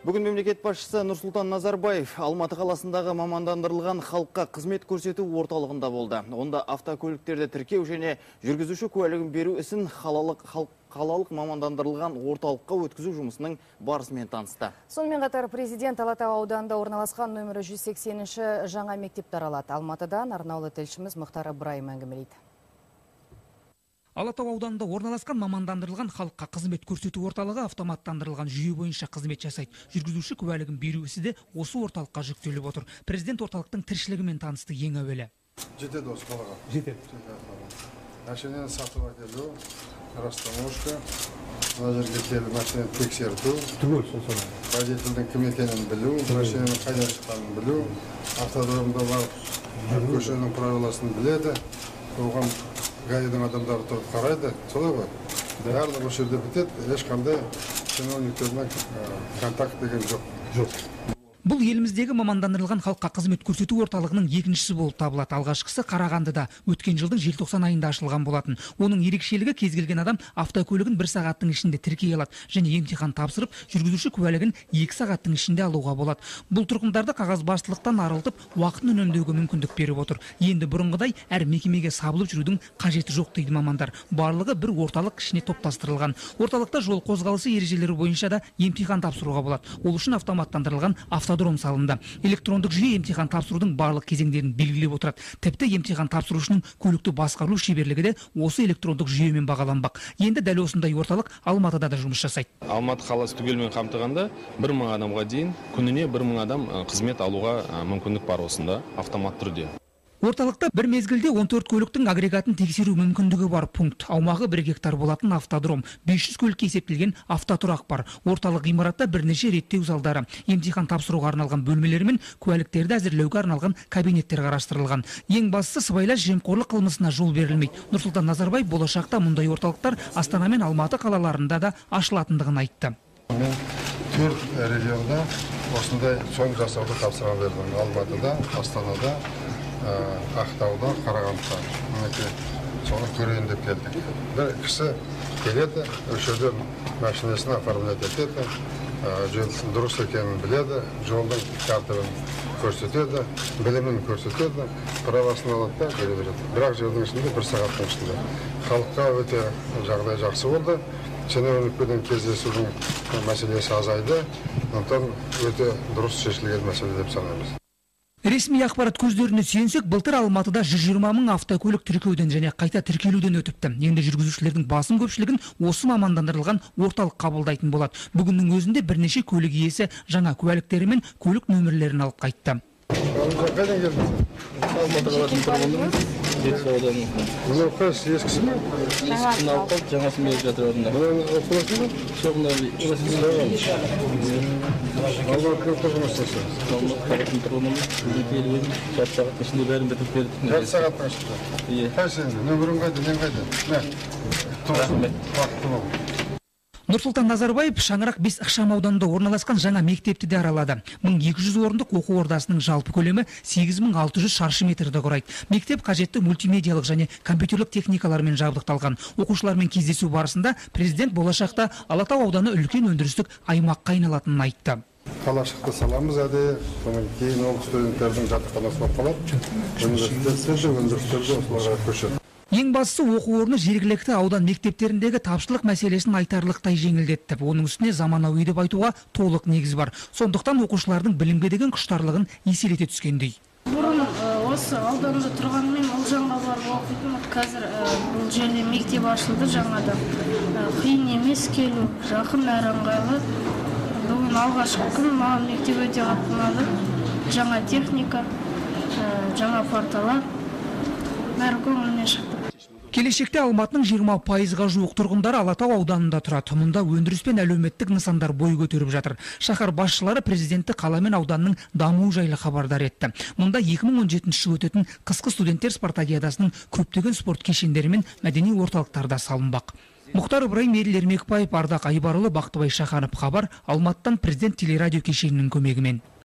Бүгін мемлекет басшысы Нұрсұлтан Назарбаев Алматы қаласындағы мамандандырылған халыққа қызмет көрсету орталығында болды. Онда автокөліктерді тіркеу және жүргізуші куәлігін беру ісін қалалық мамандандырылған орталыққа өткізу жұмысының барысымен танысты. Сонымен қатар президент Алатау ауданында орналасқан нөмірі 180-ші жаңа мектепті аралады. Алматыдан арнаулы тілшіміз Мұхтар Ыбырайым әңгімелейді. Алатау ауданында орналасқан мамандандырылған халыққа қызмет көрсету орталығы автоматтандырылған жүйе бойынша қызмет жасайды. Жүргізуші куәлігін беру ісі де осы орталыққа жүктеліп отыр. Президент орталықтың тіршілігімен танысты ең әуелі. Жетеді осы қалаға. Жетеді. Машинаны сатып әкелу, растаможка, мына жерге келіп машинаны тексерту, түгел сол. Водительдің кім екенін білу, машинаның қайдан шыққанын білу, автодромда барып көшенің правиласын біледі, оған ГАИ-дің адамдары тұрып қарайды, солай ғой. Барлығы осы жерде бітеді, ешқандай чиновниктермен контакт деген жоқ. Жоқ. Бұл еліміздегі мамандандырылған халыққа қызмет көрсету орталығының екіншісі болып табылады. Алғашқысы Қарағандыда өткен жылдың желтоқсан айында ашылған болатын. Оның ерекшелігі, кез келген адам автокөлігін бір сағаттың ішінде тіркей алады және емтихан тапсырып, жүргізуші куәлігін 2 сағаттың ішінде алуға болады. Бұл тұрғындарды қағазбастылықтан арылтып, уақытын үнемдеуге мүмкіндік беріп отыр. Енді бұрынғыдай әр мекемеге сабылып жүрудің қажеті жоқ дейді мамандар. Барлығы бір орталық ішіне топтастырылған. Орталықта жол қозғалысы ережелері бойынша да емтихан тапсыруға болады. Ол үшін автоматтандырылған автодром салынды. Электрондық жүйе емтихан тапсырудың барлық кезеңдерін белгілеп отырады. Тіпті емтихан тапсырушының көлікті басқару шеберлігі де осы электрондық жүйемен бағаланбақ. Енді дәл осындай орталық Алматыда да жұмыс жасайды. Алматы қаласы түгелімен қамтығанда 1000 адамға дейін күніне 1000 адам қызмет алуға мүмкіндік бар осында автомат түрде. Орталықта бір мезгілде 14 көліктің агрегатын тексеру мүмкіндігі бар пункт. Аумағы 1 гектар болатын автодром, 500 көлікке есептелген автотұрақ бар. Орталық ғимаратта бірнеше реттеу залдары, емтихан тапсыруға арналған бөлмелер мен куәліктерді әзірлеуге арналған кабинеттер қарастырылған. Ең бастысы, сыбайлас жемқорлық қылмысына жол берілмейді. Нұрсұлтан Назарбаев болашақта мұндай орталықтар Астана мен Алматы қалаларында да ашылатындығын айтты. Мен 4 регионда осындай соң жасауды тапсырма бердім. Алматыда, Астанада, Ақтауда, Қарағандыда. Мінекей соны көрейін деп келдік. Бір кісі келеді, осы жерден машинасын оформлять етеді, дұрыс екенін біледі, жолдың тәртібін көрсетеді, білімін көрсетеді, правасын алады да бере береді. Бірақ жердің ішінде бір сағаттың ішінде. Халыққа өте жағдай жақсы болды. Чиновникпен кездесудің мәселесі азайды. Сондықтан өте дұрыс шешілген мәселе деп санаймыз. Ресми ақпарат көздеріне сүйенсек, былтыр Алматыда 120 мың автокөлік тіркеуден және қайта тіркелуден өтіпті. Енді жүргізушілердің басым көпшілігін осы мамандандырылған орталық қабылдайтын болады. Бүгіннің өзінде бірнеше көлік иесі жаңа куәліктері мен көлік нөмірлерін алып қайтты. Қайдан келдіңіз? Алматы қаласының тұрғынымын, Жетісу ауданының. Мынау қайсы, ескісі ме? Ескісін алып қалып, жаңасын беріп жатыр орнына. Мынаны алып қаласың ба? Жоқ, мынау Алматының тұрғынысың. Алматы қаласының тұрғынымын. Бүгін келіп едім, жарты сағаттың ішінде бәрін бітіріп бердік. Жарты сағаттың ішінде? Иә. Қайсы енді? Нөмірің қайда, нең қайда? Мә, Рахмет. Бақытты бол. Нұрсұлтан Назарбаев Шаңырақ 5 ықшам ауданында орналасқан жаңа мектепті де аралады. 1200 орындық оқу ордасының жалпы көлемі 8600 шаршы метрді құрайды. Мектеп қажетті мультимедиялық және компьютерлік техникалармен жабдықталған. Оқушылармен кездесу барысында президент болашақта Алатау ауданы үлкен өндірістік аймаққа айналатынын айтты. Қалашықты саламыз әдейі, содан кейін ол студенттердің жатақханасы болып қалады. Университетте де, өндірістер де осыларға көшеді. Ең бастысы, оқу орны жергілікті аудан мектептеріндегі тапшылық мәселесін айтарлықтай жеңілдетті. Оның үстіне заманауи деп айтуға толық негіз бар. Сондықтан оқушылардың білімге деген құштарлығын еселете түскендей. Бұрын осы ауданда тұрғанмен Ұлжанға барып оқитынмын. Қазір бұл жерде мектеп ашылды жаңадан. Қиын емес келу, жақын әрі ыңғайлы. Бүгін алғашқы күн, маған мектеп өте қатты ұнады. Жаңа техника, жаңа парталар, бәрі көңілімнен шықты. Келешекте Алматының 20%-ға жуық тұрғындары Алатау ауданында тұрады. Мұнда өндіріс пен әлеуметтік нысандар бой көтеріп жатыр. Шаһар басшылары президентті қала мен ауданның дамуы жайлы хабардар етті. Мұнда 2017 жылы өтетін қысқы студенттер спартакиадасының көптеген спорт кешендері мен мәдени орталықтары да салынбақ. Мұхтар Ыбырайым, Еділ Ермекбаев, Ардақ Айбарұлы, Бақтыбай Шаханов, Хабар, Алматыдан президент телерадио кешенінің көмегімен.